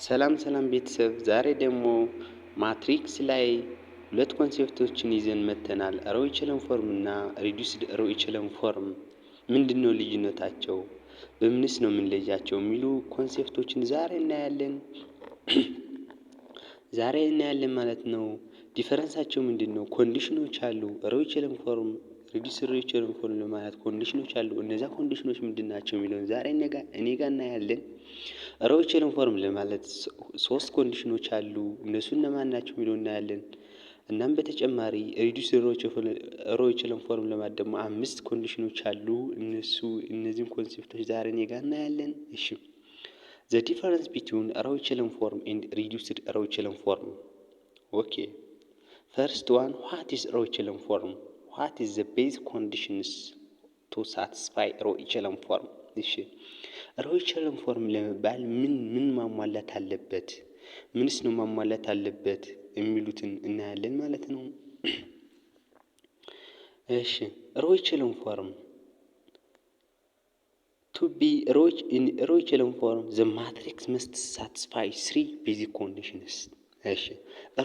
ሰላም ሰላም ቤተሰብ፣ ዛሬ ደግሞ matrix ላይ ሁለት concept ኦችን ይዘን መጥተናል። Row echelon form እና reduced row echelon form ምንድን ነው ልዩነታቸው፣ በምንስ ነው የምንለያቸው የሚሉ concept ኦችን ዛሬ እናያለን ማለት ነው። Difference ኣቸው ምንድን ነው? Condition ኦች አሉ። Row echelon form፣ reduced row echelon form ለማለት condition ኦች አሉ። እነዛ condition ኦች ምንድን ናቸው የሚለውን ዛሬ እኔ ጋር እናያለን። Row echelon form ለማለት ሶስት condition ኦች አሉ። እነሱ እነማን ናቸው የሚለውን እናያለን። እናም በተጨማሪ reduced row echelon form ለማለት ደግሞ አምስት condition ኦች አሉ። እነዚህን concept ኦች ዛሬ እኔ ጋር እናያለን። እሺ፣ the difference between row echelon form and reduced row echelon form። Okay, first one, what is row echelon form? What is the base conditions to satisfy row echelon form? እሺ፣ row echelon form ለመባል ምን ምን ማሟላት አለበት? ምንስ ነው ማሟላት አለበት የሚሉትን እናያለን ማለት ነው። እሺ፣ row echelon form, to be in row echelon form, the matrix must satisfy three basic conditions። እሺ፣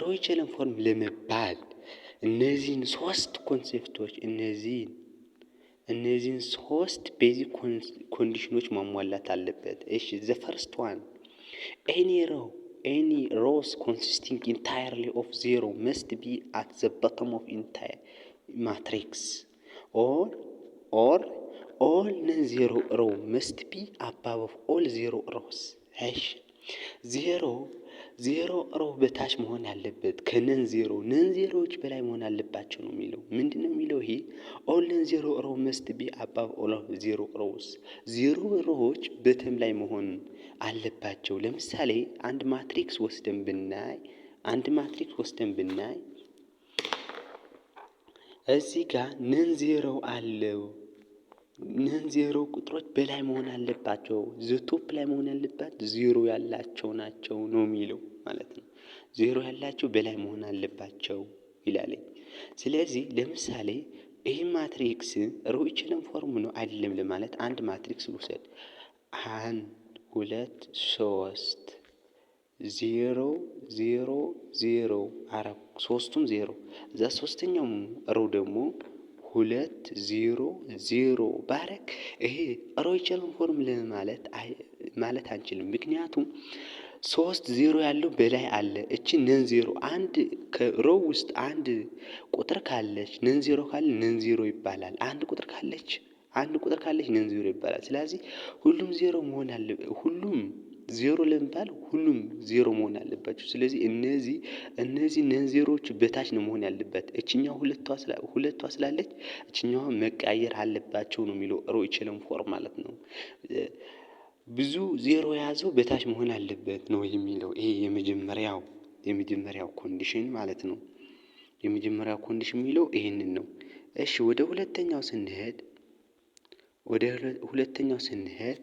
row echelon form ለመባል እነዚህን ሶስት concept ኦች፣ እነዚህን ሶስት basic condition ኦች ማሟላት አለበት። እሺ፣ the first one, any rows consisting entirely of zero must be at the bottom of entire matrix or all non zero row must be above of all zero rows። እሺ፣ zero row በታች መሆን አለበት፣ ከ non zero non zero ዎች በላይ መሆን አለባቸው ነው የሚለው። ምንድን ነው የሚለው ይሄ? All non zero row must be above all of zero rows፣ zero row ዎች bottom ላይ መሆን አለባቸው። ለምሳሌ አንድ matrix ወስደን ብናይ እዚህ ጋር non zero አለው። Non zero ቁጥሮች በላይ መሆን አለባቸው። The top ላይ መሆን ያለባት ዜሮ ያላቸው ናቸው ነው የሚለው ማለት ነው። ዜሮ ያላቸው በላይ መሆን አለባቸው ይላል። ስለዚህ ለምሳሌ ይህ matrix row echelon form ነው አይደለም ለማለት አንድ matrix ልውሰድ። አንድ፣ ሁለት፣ ሶስት፣ ዜሮ፣ ዜሮ፣ ዜሮ አራት፣ ሶስቱም ዜሮ፣ እዛ ሶስተኛው row ደግሞ ሁለት፣ ዜሮ፣ ዜሮ ባረግ ይሄ row echelon form ለማለት ማለት አንችልም። ምክንያቱም ሶስት ዜሮ ያለው በላይ አለ። እቺ non zero፣ አንድ ከ row ውስጥ አንድ ቁጥር ካለች፣ non zero ካለ non zero ይባላል። አንድ ቁጥር ካለች non zero ይባላል። ስለዚህ ሁሉም ዜሮ መሆን አለ፣ ሁሉም ዜሮ ለመባል ሁሉም ዜሮ መሆን አለባቸው። ስለዚህ እነዚህ non zero ዎች በታች ነው መሆን ያለበት። እችኛው ሁለቷ ስላለች እችኛዋ መቀያየር አለባቸው ነው የሚለው row echelon form ማለት ነው። ብዙ ዜሮ የያዘው በታች መሆን አለበት ነው የሚለው። ይሄ የመጀመሪያው condition ማለት ነው። የመጀመሪያው condition የሚለው ይሄንን ነው። እሺ፣ ወደ ሁለተኛው ስንሄድ፣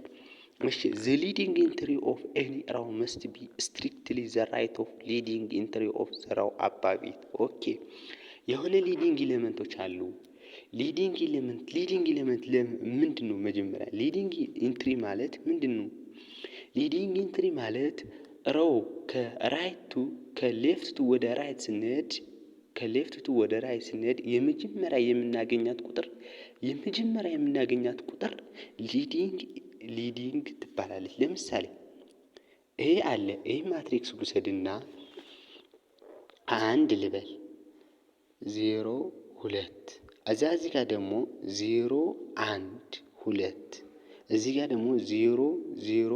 እሺ፣ the leading entry of any row must be strictly the right of leading entry of the row above it። Okay፣ የሆነ leading element ኦች አሉ። Leading element ምንድን ነው? መጀመሪያ leading entry ማለት ምንድን ነው? Leading entry ማለት row ከ right to ከ left to ወደ right ስንሄድ፣ ከ left to ወደ right ስንሄድ የመጀመሪያ የምናገኛት ቁጥር leading ትባላለች። ለምሳሌ ይሄ አለ፣ ይሄ matrix ልውሰድና አንድ ልበል፣ ዜሮ፣ ሁለት፣ እዛ እዚህ ጋር ደግሞ ዜሮ፣ አንድ፣ ሁለት፣ እዚህ ጋር ደግሞ ዜሮ፣ ዜሮ፣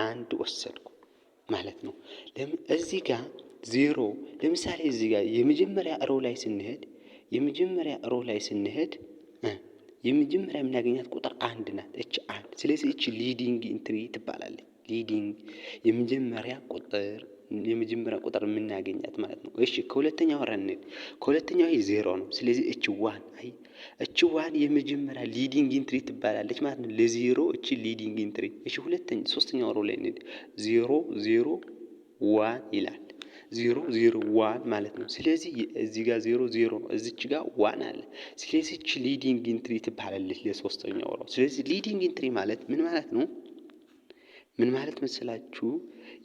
አንድ ወሰድኩ ማለት ነው። እዚህ ጋር ዜሮ፣ ለምሳሌ እዚህ ጋር የመጀመሪያ row ላይ ስንሄድ የመጀመሪያ የምናገኛት ቁጥር አንድ ናት። እች አንድ። ስለዚህ እች leading entry ትባላለች። Leading የመጀመሪያ ቁጥር የምናገኛት ማለት ነው። እሺ፣ ከሁለተኛው row እንሂድ። ከሁለተኛው ይሄ ዜሮ ነው። ስለዚህ እች one፣ አይ፣ እች one የመጀመሪያ leading entry ትባላለች ማለት ነው። ለዜሮ እቺ leading entry። እሺ፣ ሶስተኛው row ላይ እንሂድ። Zero, zero, one ይላል። Zero, zero, one ማለት ነው። ስለዚህ እዚህ ጋር ዜሮ ዜሮ ነው፣ እዚች ጋር one አለ። ስለዚህ እቺ leading entry ትባላለች ለሶስተኛው row። ስለዚህ leading entry ማለት ምን ማለት ነው? ምን ማለት መሰላችሁ?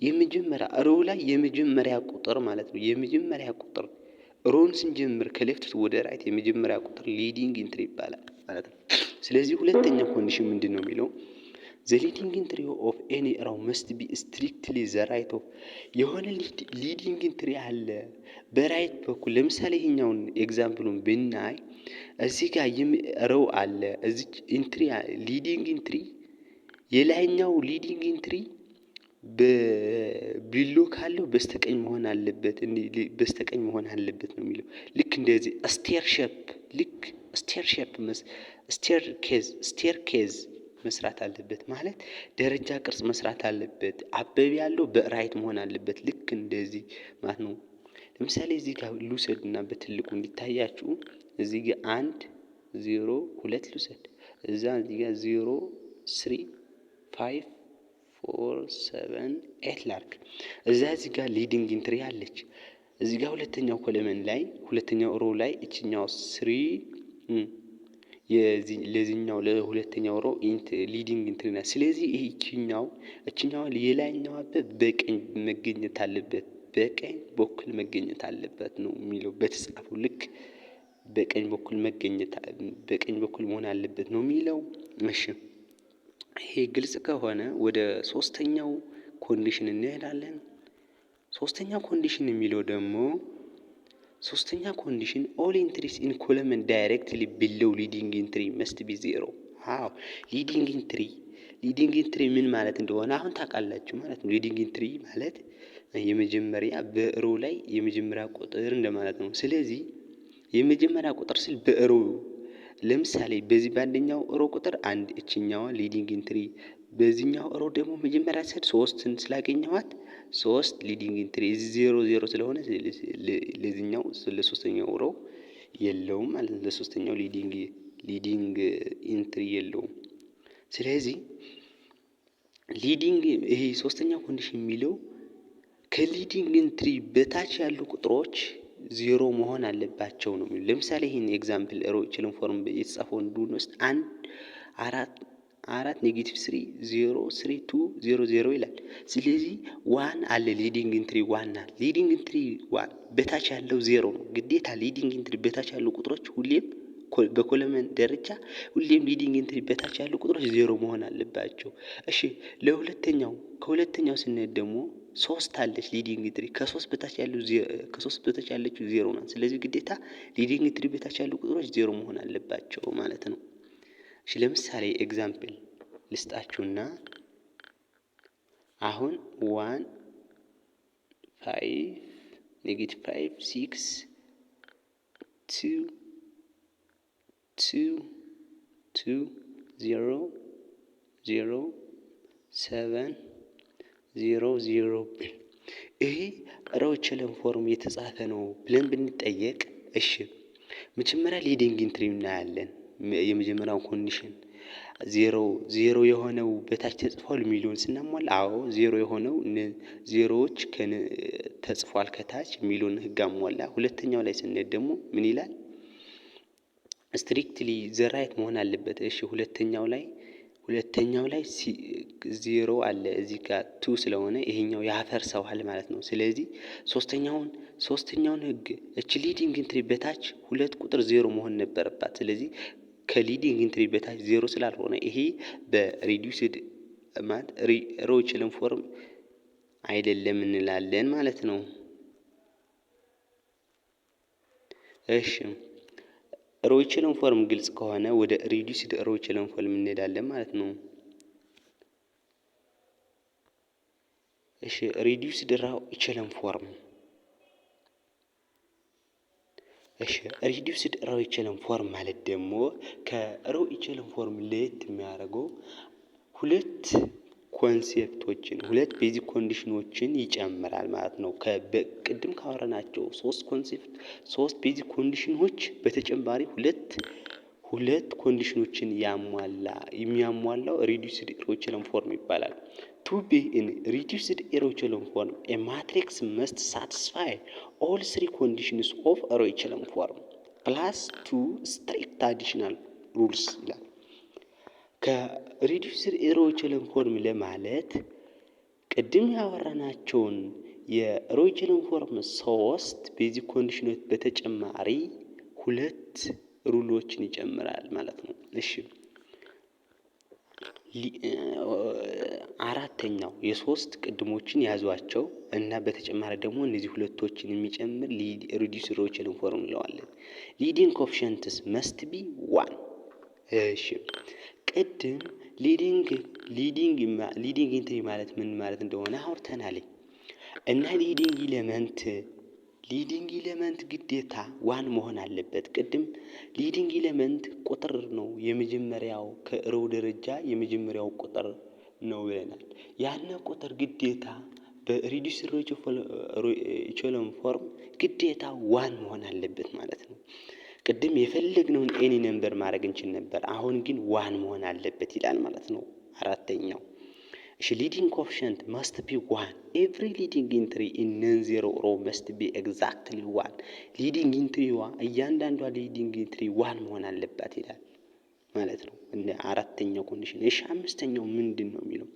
የመጀመሪያ row ላይ የመጀመሪያ ቁጥር ማለት ነው። የመጀመሪያ ቁጥር row ን ስንጀምር ከ left ወደ right የመጀመሪያ ቁጥር leading entry ይባላል ማለት ነው። ስለዚህ ሁለተኛ condition ምንድን ነው የሚለው? The leading entry of any row must be strictly the right of የሆነ leading entry አለ በ right በኩል። ለምሳሌ ይሄኛውን example ኡን ብናይ እዚህ ጋር row አለ፣ እዚች entry leading entry የላይኛው leading entry በ below ካለው በስተቀኝ መሆን አለበት፣ በስተቀኝ መሆን አለበት ነው የሚለው። ልክ እንደዚህ stair shape፣ ልክ stair shape፣ staircase መስራት አለበት ማለት ደረጃ ቅርጽ መስራት አለበት። Above ያለው በ right መሆን አለበት፣ ልክ እንደዚህ ማለት ነው። ለምሳሌ እዚህ ጋር ልውሰድና በትልቁ እንዲታያችሁ እዚህ ጋር 1 0 2 ልውሰድ። እዛ እዚህ ጋር 0 3 5 4 7 8 ላርክ። እዛ እዚህ ጋር leading entry አለች። እዚህ ጋር ሁለተኛው column ላይ፣ ሁለተኛው row ላይ እችኛው three ለዚህኛው ለሁለተኛው row leading entry ናት። ስለዚህ ይህችኛው የላይኛው በቀኝ መገኘት አለበት፣ በቀኝ በኩል መገኘት አለበት ነው የሚለው። በተጻፈው ልክ በቀኝ በኩል መገኘት፣ በቀኝ በኩል መሆን አለበት ነው የሚለው። እሺ፣ ይሄ ግልጽ ከሆነ ወደ ሶስተኛው condition እንሄዳለን። ሶስተኛ condition የሚለው ደግሞ፣ ሶስተኛ condition all entries in column directly below leading entry must be zero። አዎ፣ leading entry ምን ማለት እንደሆነ አሁን ታውቃላችሁ ማለት ነው። Leading entry ማለት የመጀመሪያ በ row ላይ የመጀመሪያ ቁጥር እንደማለት ነው። ስለዚህ የመጀመሪያ ቁጥር ስል በ row ለምሳሌ በዚህ በአንደኛው row ቁጥር አንድ እችኛዋ leading entry፣ በዚህኛው row ደግሞ መጀመሪያ ስሄድ ሶስትን ስላገኘኋት ሶስት leading entry፣ እዚህ ዜሮ ዜሮ ስለሆነ ለዚህኛው ለሶስተኛው row የለውም ማለት ነው። ለሶስተኛው leading entry የለውም። ስለዚህ leading ይሄ ሶስተኛው condition የሚለው ከ leading entry በታች ያሉ ቁጥሮች ዜሮ መሆን አለባቸው ነው የሚለው። ለምሳሌ ይህን example row echelon form የተጻፈውን ብንወስድ 1 4 4 -3 0 3 2 0 0 ይላል። ስለዚህ one አለ፣ leading entry one ናት። Leading entry one በታች ያለው ዜሮ ነው። ግዴታ leading entry በታች ያሉ ቁጥሮች ሁሌም በ column ደረጃ ሁሌም leading entry በታች ያሉ ቁጥሮች ዜሮ መሆን አለባቸው። እሺ፣ ለሁለተኛው ከሁለተኛው ስንሄድ ደግሞ ሶስት አለች leading entry፣ ከሶስት በታች ያለችው ዜሮ ናት። ስለዚህ ግዴታ leading entry በታች ያሉ ቁጥሮች ዜሮ መሆን አለባቸው ማለት ነው። እሺ፣ ለምሳሌ example ልስጣችሁና አሁን 1 5 -5 6 2 2 2 0 0 7 0 0 ብል ይሄ row echelon form የተጻፈ ነው ብለን ብንጠየቅ፣ እሺ፣ መጀመሪያ leading entry እናያለን። የመጀመሪያው condition ዜሮ ዜሮ የሆነው በታች ተጽፏል የሚለውን ስናሟላ፣ አዎ፣ ዜሮ የሆነው ዜሮዎች ተጽፏል ከታች የሚለውን ህግ አሟላ። ሁለተኛው ላይ ስንሄድ ደግሞ ምን ይላል? Strictly the right መሆን አለበት። እሺ፣ ሁለተኛው ላይ ዜሮ አለ፣ እዚህ ጋር two ስለሆነ ይሄኛው ያፈርሰዋል ማለት ነው። ስለዚህ ሶስተኛውን ህግ እች leading entry በታች ሁለት ቁጥር ዜሮ መሆን ነበረባት። ስለዚህ ከ leading entry በታች ዜሮ ስላልሆነ ይሄ በ reduced ማለት row echelon form አይደለም እንላለን ማለት ነው። እሺ፣ row echelon form ግልጽ ከሆነ ወደ reduced row echelon form እንሄዳለን ማለት ነው። እሺ፣ reduced row echelon form። እሺ፣ reduced row echelon form ማለት ደግሞ ከ row echelon form ለየት የሚያደርገው ሁለት concept ኦችን፣ ሁለት basic condition ኦችን ይጨምራል ማለት ነው። ቅድም ካወራናቸው ሶስት concept፣ ሶስት basic condition ኦች በተጨማሪ ሁለት condition ኦችን የሚያሟላው reduced row echelon form ይባላል። To be in reduced row echelon form, a matrix must satisfy all three conditions of row echelon form plus two strict additional rules ይላል። ከ reduced row echelon form ለማለት ቅድም ያወራናቸውን የ row echelon form ሶስት basic condition ኖች በተጨማሪ ሁለት rule ኦችን ይጨምራል ማለት ነው። እሺ፣ አራተኛው የሶስት ቅድሞችን ያዟቸው እና በተጨማሪ ደግሞ እነዚህ ሁለቶችን የሚጨምር reduced row echelon form እንለዋለን። Leading coefficients must be one። እሺ፣ ቅድም leading entry ማለት ምን ማለት እንደሆነ አውርተናል። እና leading element ግዴታ one መሆን አለበት። ቅድም leading element ቁጥር ነው፣ የመጀመሪያው ከ row ደረጃ የመጀመሪያው ቁጥር ነው ብለናል። ያን ቁጥር ግዴታ በ reduced row echelon form ግዴታ one መሆን አለበት ማለት ነው። ቅድም የፈለግነውን any number ማድረግ እንችል ነበር። አሁን ግን one መሆን አለበት ይላል ማለት ነው። አራተኛው፣ እሺ፣ leading coefficient must be one. Every leading entry in non zero row must be exactly one። Leading entry ዋ እያንዳንዷ leading entry one መሆን አለባት ይላል ማለት ነው። እንደ አራተኛው condition። እሺ፣ አምስተኛው ምንድን ነው የሚለው?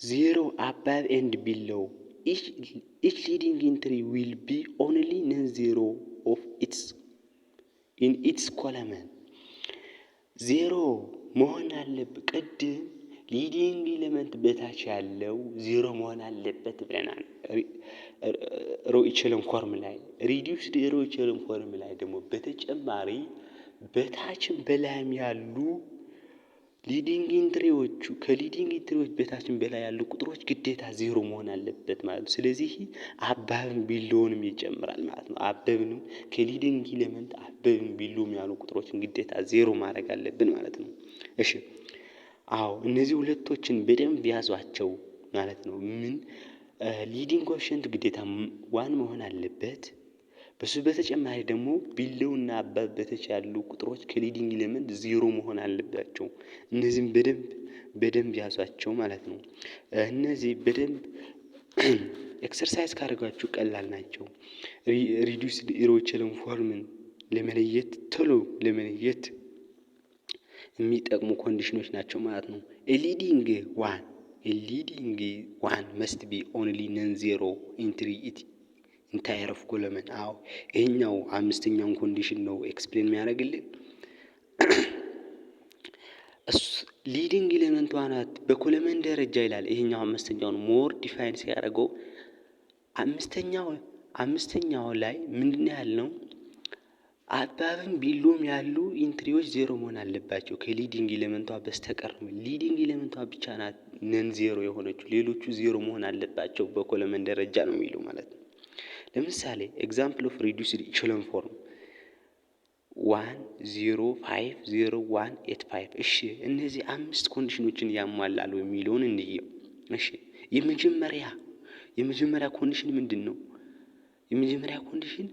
Zero above and below each leading entry will be only non zero of its in its column። ዜሮ መሆን አለበት። ቅድም leading element በታች ያለው ዜሮ መሆን አለበት ብለናል። Row echelon form ላይ፣ reduced row echelon form ላይ ደግሞ በተጨማሪ በታችም በላይም ያሉ leading entry ዎቹ ከ leading entry ዎች በታችም በላይ ያሉ ቁጥሮች ግዴታ ዜሮ መሆን አለበት ማለት ነው። ስለዚህ above ም below ንም ይጨምራል ማለት ነው። Above ንም ከ leading element above ም below ም ያሉ ቁጥሮችን ግዴታ ዜሮ ማድረግ አለብን ማለት ነው። እሺ፣ አዎ፣ እነዚህ ሁለቶችን በደንብ ያዟቸው ማለት ነው። ምን leading coefficient ግዴታ one መሆን አለበት። በሱ በተጨማሪ ደግሞ below ና above በታች ያሉ ቁጥሮች ከ leading element ዜሮ መሆን አለባቸው። እነዚህም በደንብ በደንብ ያዟቸው ማለት ነው። እነዚህ በደንብ exercise ካደረጋችሁ ቀላል ናቸው። Reduced row echelon form ን ለመለየት፣ ቶሎ ለመለየት የሚጠቅሙ condition ኖች ናቸው ማለት ነው። Leading one must be only non zero entry it entire of column። አዎ፣ ይሄኛው አምስተኛውን condition ነው explain የሚያደርግልን። እሱ leading element ዋናት በ column ደረጃ ይላል። ይሄኛው አምስተኛውን more define ሲያደርገው አምስተኛው ላይ ምንድን ያልነው? Above ም below ም ያሉ entry ዎች ዜሮ መሆን አለባቸው ከ leading element ቷ በስተቀር። Leading element ቷ ብቻ ናት non zero የሆነችው፣ ሌሎቹ ዜሮ መሆን አለባቸው በ column ደረጃ ነው የሚለው ማለት ነው። ለምሳሌ example of reduced echelon form 1 0 5 0 1 8 5። እሺ፣ እነዚህ አምስት condition ኖችን ያሟላሉ የሚለውን እንየው። እሺ፣ የመጀመሪያ condition ምንድን ነው? የመጀመሪያ condition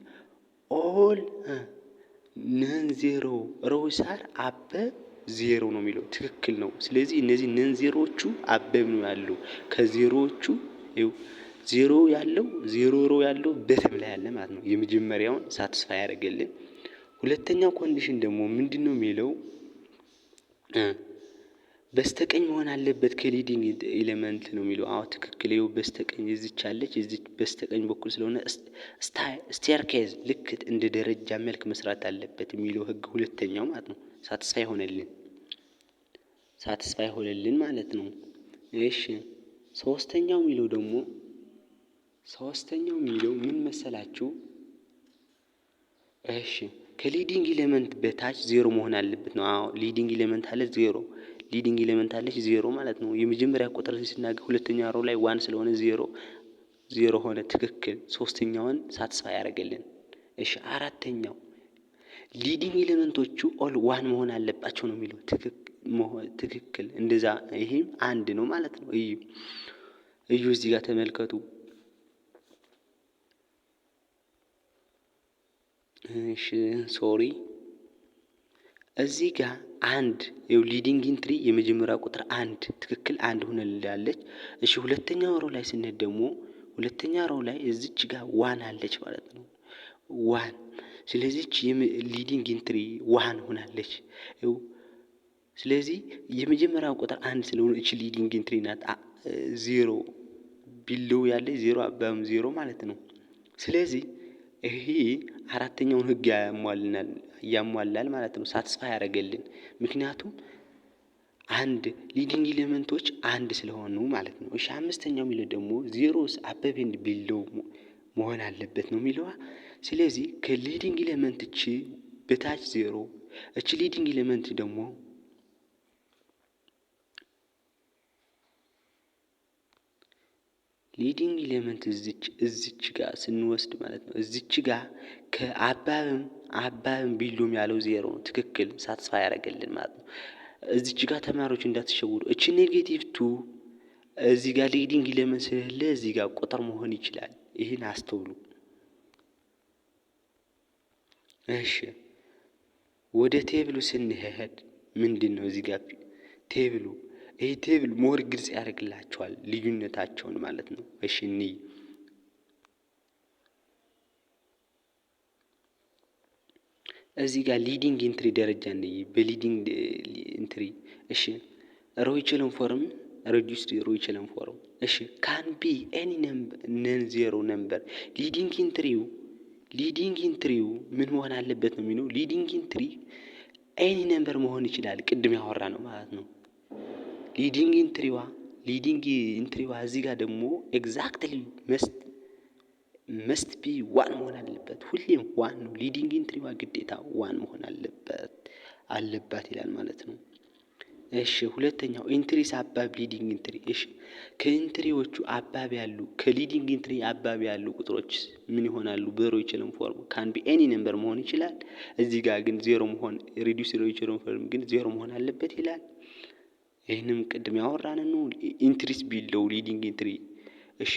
all non zero rows are above zero ነው የሚለው፣ ትክክል ነው። ስለዚህ እነዚህ non zero ዎቹ above ነው ያሉ፣ ከዜሮዎቹ ዜሮ ያለው zero row ያለው bottom ላይ ያለ ማለት ነው። የመጀመሪያውን satisfy ያደርግልን። ሁለተኛው condition ደግሞ ምንድን ነው የሚለው? በስተቀኝ መሆን አለበት ከ leading element ነው የሚለው። አዎ፣ ትክክል። ይኸው በስተቀኝ እዚች አለች፣ እዚች በስተቀኝ በኩል ስለሆነ staircase ልክ እንደ ደረጃ መልክ መስራት አለበት የሚለው ህግ ሁለተኛው ማለት ነው። Satisfy ሆነልን ማለት ነው። እሺ፣ ሶስተኛው የሚለው ምን መሰላችሁ? እሺ፣ ከ leading element በታች ዜሮ መሆን አለበት ነው። አዎ፣ leading element አለ ዜሮ፣ leading element አለች ዜሮ ማለት ነው። የመጀመሪያ ቁጥር ስናገኝ ሁለተኛ row ላይ one ስለሆነ ዜሮ ዜሮ ሆነ። ትክክል። ሶስተኛውን satisfy ያደረገልን። እሺ፣ አራተኛው leading element ኦቹ all one መሆን አለባቸው ነው የሚለው፣ ትክክል። እንደዛ ይሄም አንድ ነው ማለት ነው። እዩ እዩ፣ እዚህ ጋር ተመልከቱ። እሺ፣ sorry፣ እዚህ ጋር አንድ ይኸው leading entry የመጀመሪያ ቁጥር አንድ፣ ትክክል፣ አንድ ሆነልላለች። እሺ፣ ሁለተኛው row ላይ ስንሄድ ደግሞ ሁለተኛ row ላይ እዚች ጋር one አለች ማለት ነው። One፣ ስለዚህ leading entry one ሆናለች። ይኸው ስለዚህ የመጀመሪያው ቁጥር አንድ ስለሆነ እቺ leading entry ናት ዜሮ። Below ያለ zero፣ above ም zero ማለት ነው። ስለዚህ ይሄ አራተኛውን ህግ ያሟልናል፣ ያሟላል ማለት ነው። Satisfy ያደረገልን ምክንያቱም አንድ leading element ኦች አንድ ስለሆኑ ማለት ነው። እሺ፣ አምስተኛው የሚለው ደግሞ zeros above and below መሆን አለበት ነው የሚለዋ። ስለዚህ ከ leading element እቺ በታች ዜሮ፣ እቺ leading element ደግሞ leading element እዚች ጋር ስንወስድ ማለት ነው። እዚች ጋር ከ above ም below ም ያለው ዜሮ ነው። ትክክል satisfy ያደረገልን ማለት ነው። እዚች ጋር ተማሪዎች እንዳትሸውዱ። እቺ negative two እዚህ ጋር leading element ስለሌለ እዚህ ጋር ቁጥር መሆን ይችላል። ይህን አስተውሉ። እሺ፣ ወደ table ኡ ስንሄድ ምንድን ነው እዚህ ጋር table ኡ? ይህ table more ግልጽ ያደርግላቸዋል ልዩነታቸውን ማለት ነው። እሺ፣ እንይ። እዚህ ጋር leading entry ደረጃ እንይ። በ leading entry፣ እሺ፣ row echelon form፣ reduced row echelon form፣ እሺ፣ can be any non zero number። Leading entry ው ምን መሆን አለበት ነው የሚለው። Leading entry any number መሆን ይችላል። ቅድም ያወራነው ማለት ነው። Leading entry ዋ እዚህ ጋር ደግሞ exactly must be one መሆን አለበት። ሁሌም one ነው። Leading entry ዋ ግዴታ one መሆን አለባት ይላል ማለት ነው። እሺ፣ ሁለተኛው entries above leading entry። እሺ፣ ከ entry ዎቹ above ያሉ፣ ከ leading entry above ያሉ ቁጥሮች ምን ይሆናሉ? በ row echelon form can be any number መሆን ይችላል። እዚህ ጋር ግን ዜሮ መሆን፣ reduced row echelon form ግን ዜሮ መሆን አለበት ይላል። ይህንም ቅድም ያወራን ነው። Entries below leading entry። እሺ፣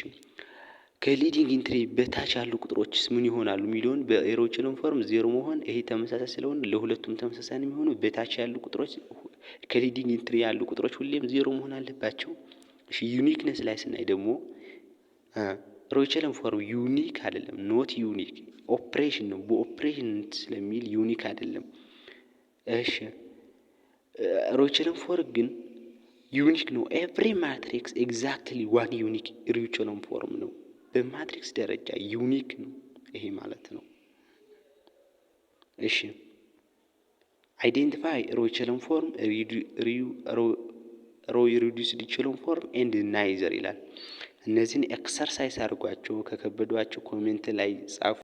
ከ leading entry በታች ያሉ ቁጥሮችስ ምን ይሆናሉ የሚለውን በ row echelon form zero መሆን፣ ይሄ ተመሳሳይ ስለሆነ ለሁለቱም ተመሳሳይ ነው የሚሆነው። በታች ያሉ ቁጥሮች፣ ከ leading entry ያሉ ቁጥሮች ሁሌም ዜሮ መሆን አለባቸው። እሺ፣ uniqueness ላይ ስናይ ደግሞ row echelon form unique አይደለም፣ not unique፣ ኦፕሬሽን ነው። በኦፕሬሽን ስለሚል unique አይደለም። እሺ፣ row echelon form ግን unique ነው። Every matrix exactly one unique row echelon form ነው። በ matrix ደረጃ unique ነው ይሄ ማለት ነው። እሺ፣ identify row echelon form፣ row reduced echelon form and neither ይላል። እነዚህን exercise አድርጓቸው። ከከበዷቸው comment ላይ ጻፉ።